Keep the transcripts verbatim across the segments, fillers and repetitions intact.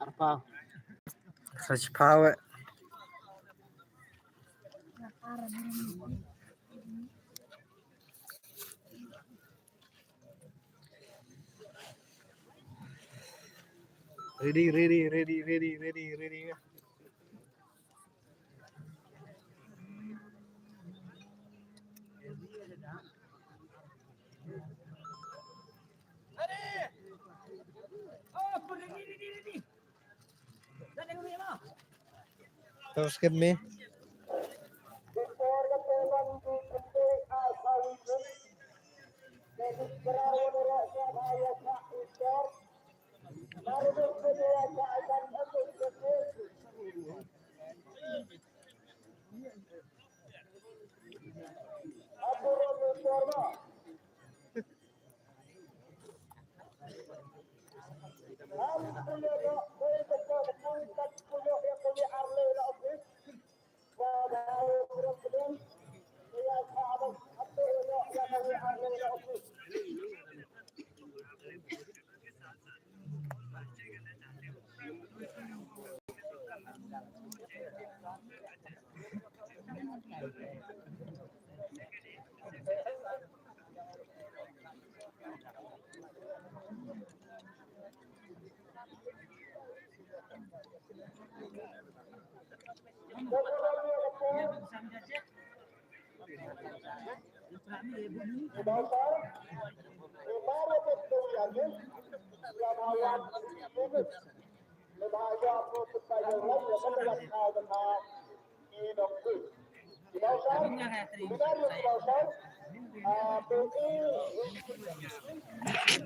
Arphew. Sa shiphew eh. Ready, ready, ready, ready, ready, ready. Terus skip me.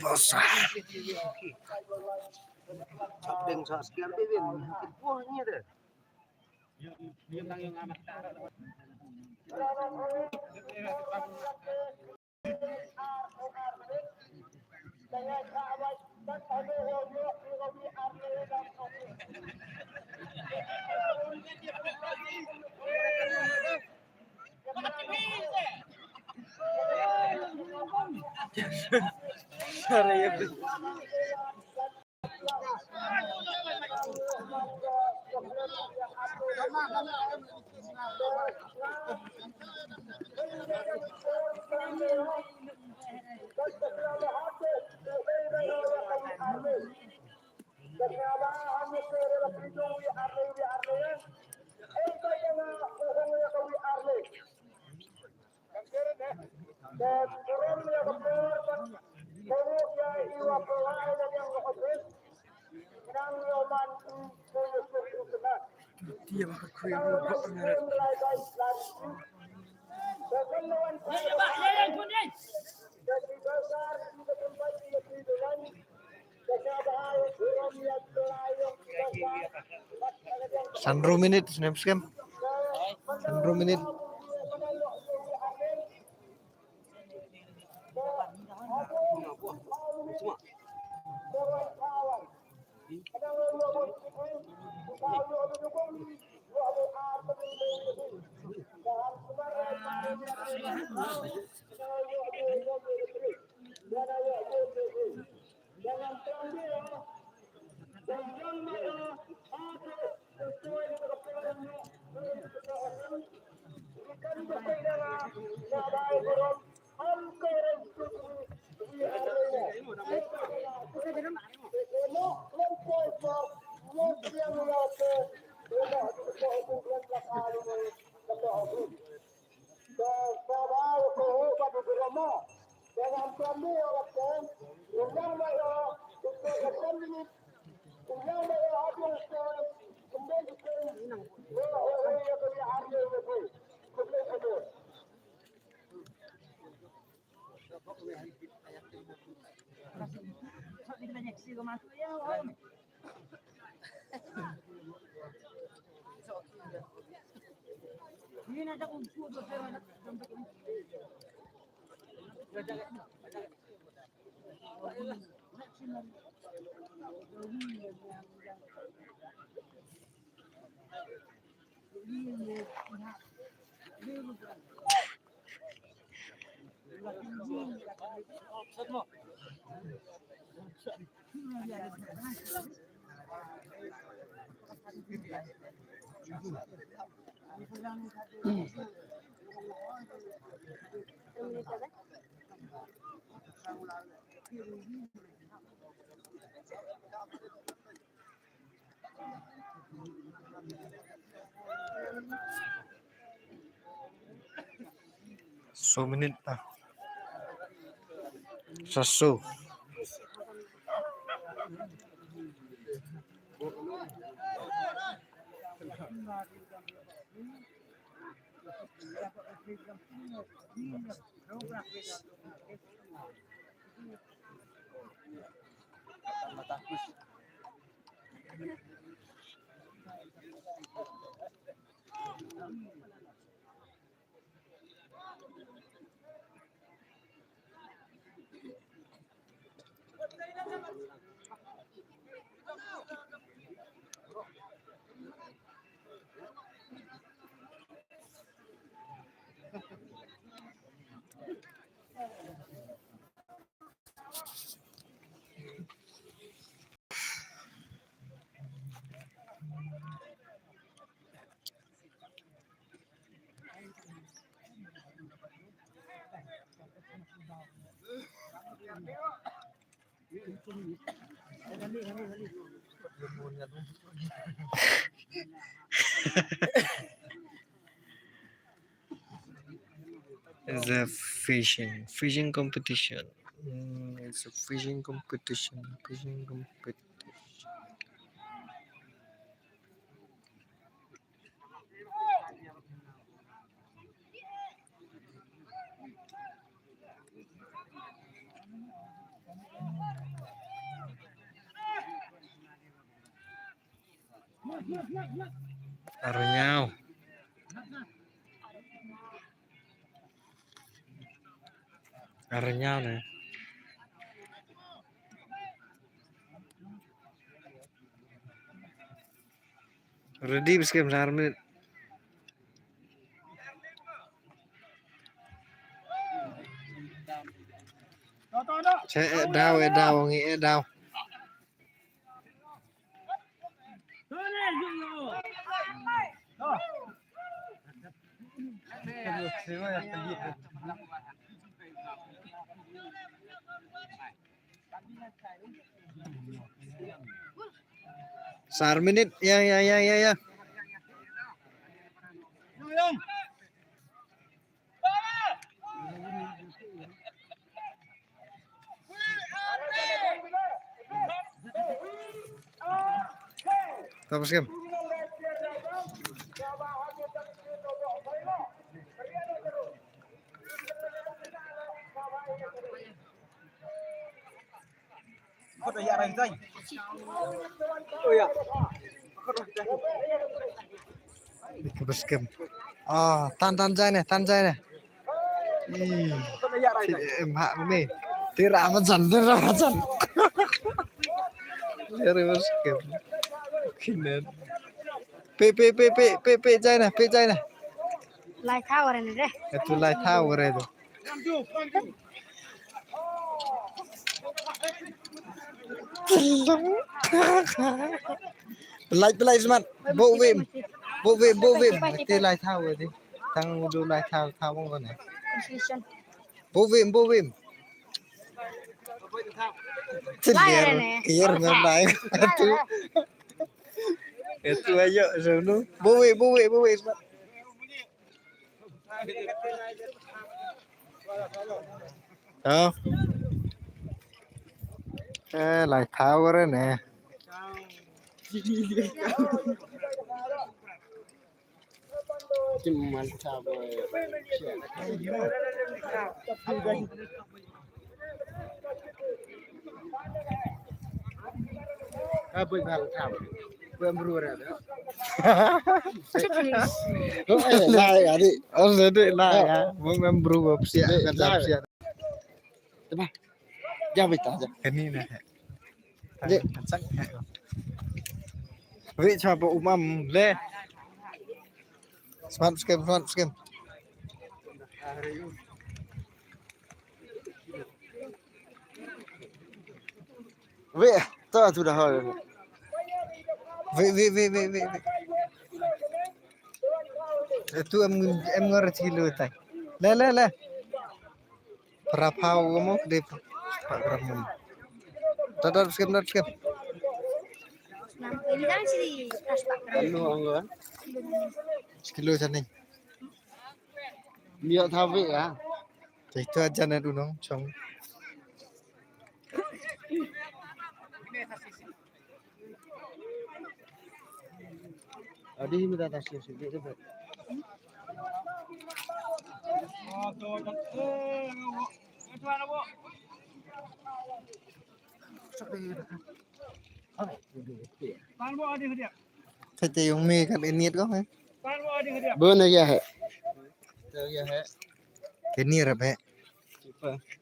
Bosa. Chap ding sa sekian bibin. Wah, ni deh. Sorry. Sanro minit, snem skem. Sanro minit. Soo minit ta. Sa soo. It's a fishing, fishing competition. Mm, it's a fishing competition, fishing competition. Arnyaw. Arnyaw ne. Ready, bas kem, ar minit. Che, eh, daw, eh, daw, ngi, eh, daw. Sa ar minit, ya, ya, ya, ya, ya. Tapos game. Dik baskem. Ah, tan tan jai ne, tan jai ne. Ih, em hak ni. Tira majan, tira majan. Tira baskem. Kinen. Pe, pe, pe, pe, pe, pe jai ne, pe jai ne. Lai thaw re ne de. Itu lai thaw re tu. Pelai, pelai semat. Bo wim. Bo wim, bo wim. Te lai thaw wei di. Tang udu lai thaw, thaw bong kone. Bo wim, bo wim. Lai ne. Kier ngam lai. Itu. Itu ayo sunu. Bo wim, bo wim, bo wim semat. Hah? Eh, lai thaw re ne. Kim man thaw. Lai, adi. Oh, jadi lai, ya. Mung membru siap, kan siap. Coba. Jangan minta aja. Ini nah. Dik. Wi, coba umam le. Smart scam, smart scam. Wei, to tu dah hol. Wei, wei, wei, wei, wei, wei. Eh, tu em, em ngor sikilo tai. Le, le, le. Para pau mo de pa gram mo. Tat, tat, skip, tat, skip. Anu anggo. Sikilo jani. Mia thawi ya. Te tu aja na dunong chong. Adi mi ta ta shi shi de de. Te te yung mi kan iniat ko, eh? Bo na ya hai. To ya hai. Kini rap hai.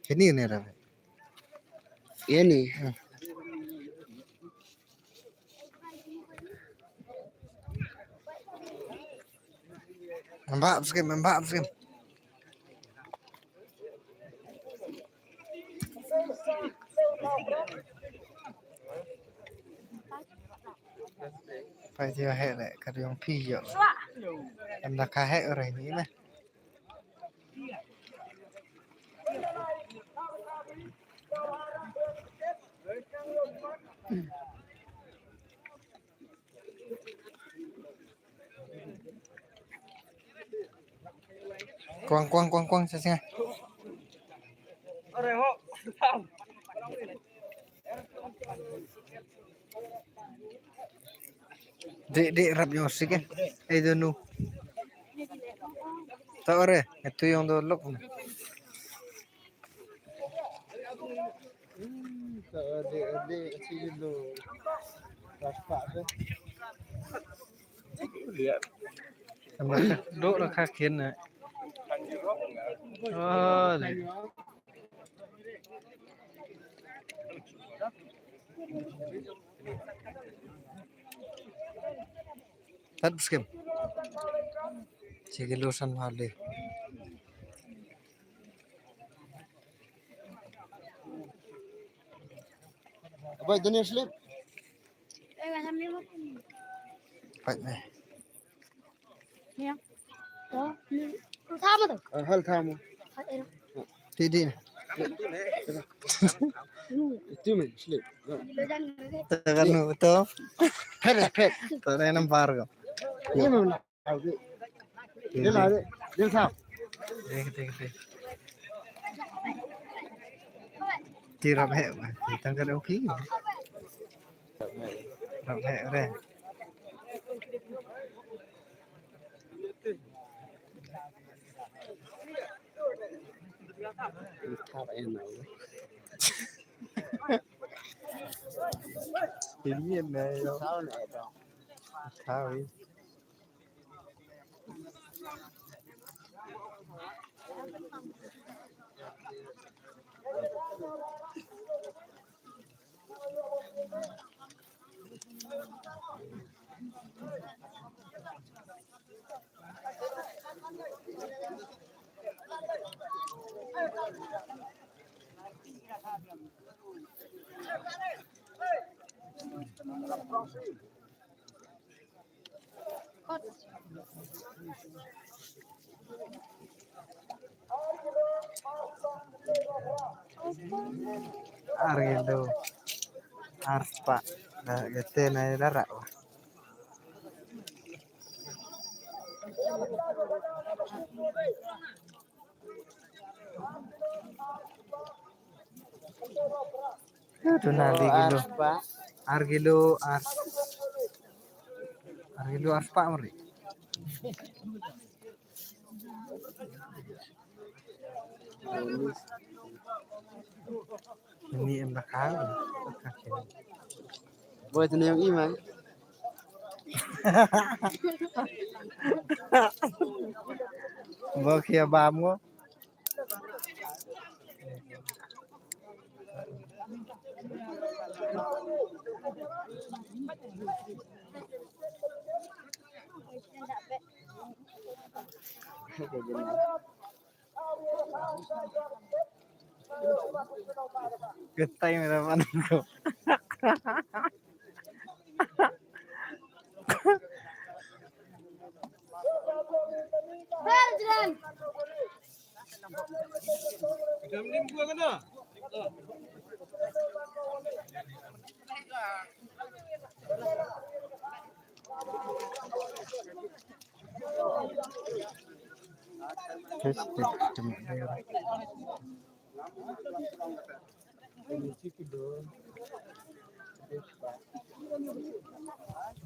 Kini ni rap hai. Ye ni. Hmm. Mbak skim, mbak skim. Pai ti he le ka riong pi yo. Em da ka he re ni me. Kwang, kwang, kwang, kwang, sa singa. Dek, dek, rap yo sik eh. Eh, donu. Tak ore, itu yang dolok. Dok na ka kien na. Oh, le. Tat skim. Sikilo san hali. Abai, dani slip. Pai me. Ya. To, ni. Thamo to. Ah, hal thamo. Hal ero. Ti di. Itu me slip. Tekan to. Pet, pet. To ne nambar ko. Ini me. Dil, dil, dil, sap. Dil, dil, dil. Ti rap he, ti tang ka dong ki. Rap he re. Ini ne yo. Kau. Ar kilo ar spah. Da kete na da rak. Tuna di kilo. Ar kilo, ar. Ar kilo, ar spah mari. Ini em bakal. Boy, tu yang iman. Bo kia bam ko. Getai mera mana ko.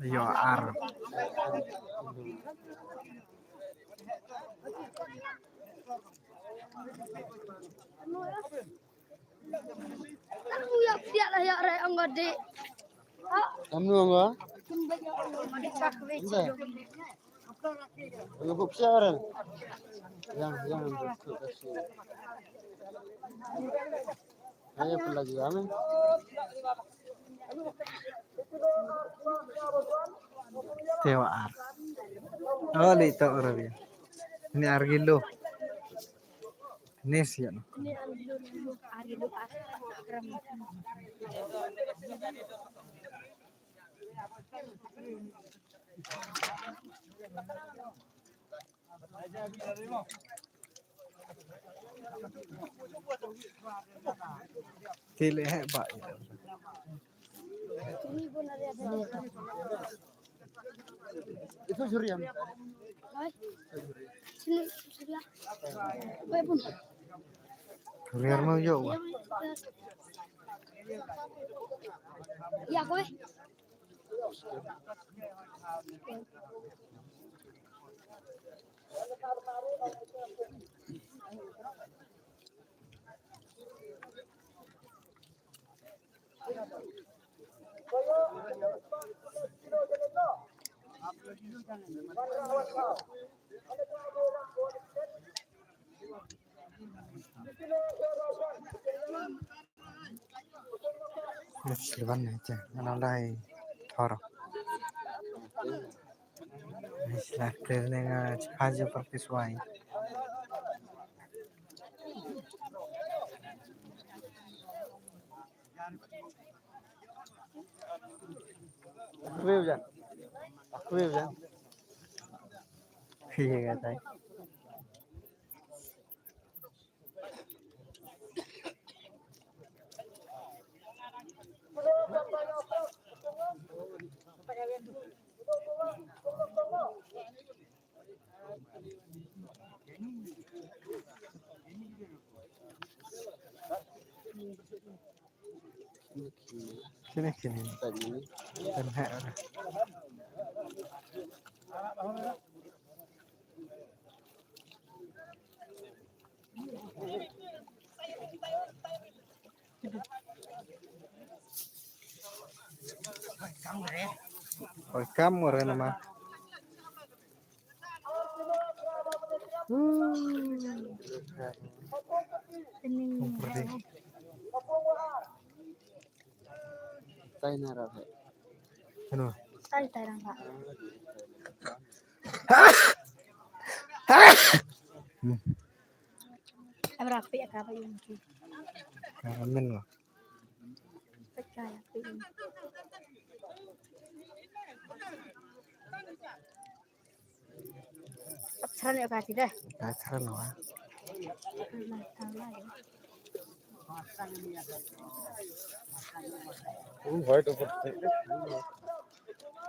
Yo, ar. Amnu ong ba? Ong ba psiah ren. Yang, yang, yang. Ayo pun lagi kami. Te wa ar. Oh, li to ora bi. Ni ar kilo. Ni sian. Tile he ba. Itu juriam. Sini, juriam. Baik pun. Juriam mau yuk. Ya, gue. Sliwan ne che, ana lai thoro. Sliwan ne nga chha ju practice wai. Akhweu jan. Akhweu jan. Iya, katai. Kine, kine. Kan hai ora. Oi, kam ora nama. Taina ra bhai. Ano? Tai, tai rang bha. Hmm. Em rapi ka ba yung ki. Amin lah. Pecah ya, pi. Ap chran ya ka ti deh. Ka chran wa.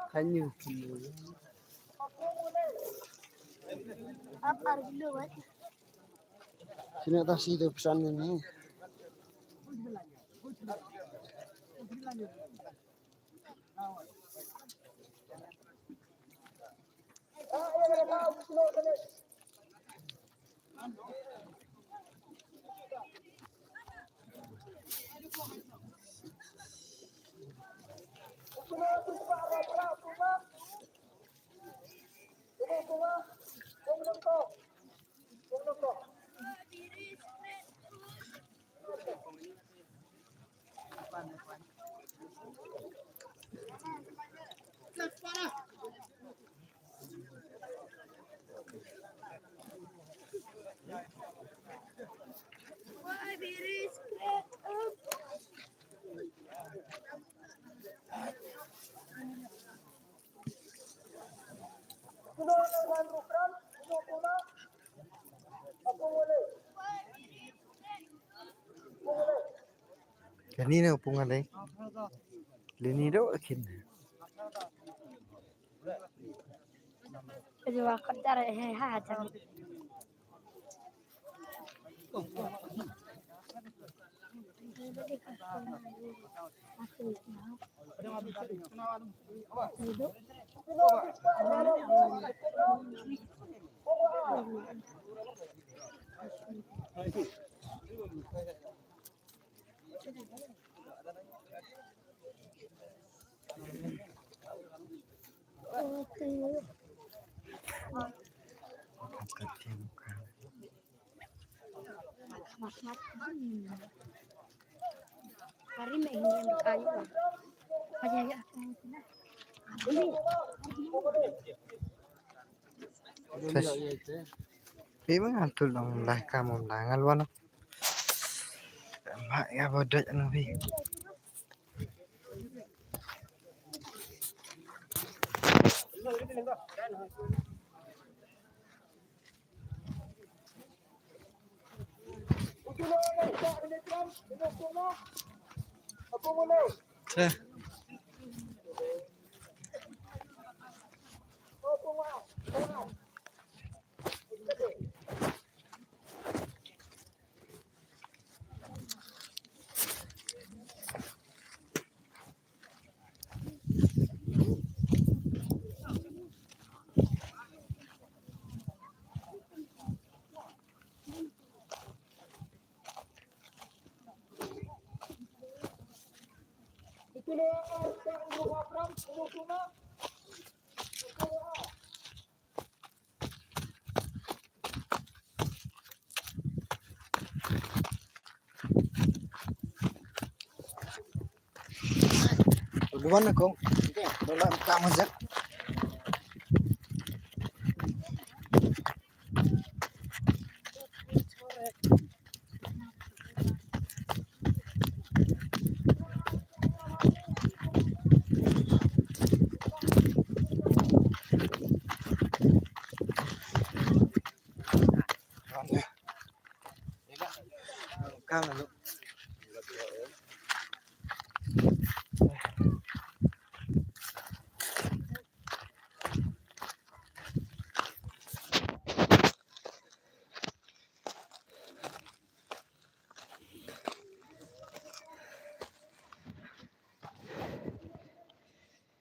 Kan yu. Ap ar kilo wa. Sini atas itu pesan ini. Lini ne pung alai. Lini do akin. Ayo, aku cari, eh, ha, cari. Tes. Pi ba ngan tul dong lai kam um lai ngal wan. Mak ya bodoh anu pi. Duan aku. Dalam kamar zat.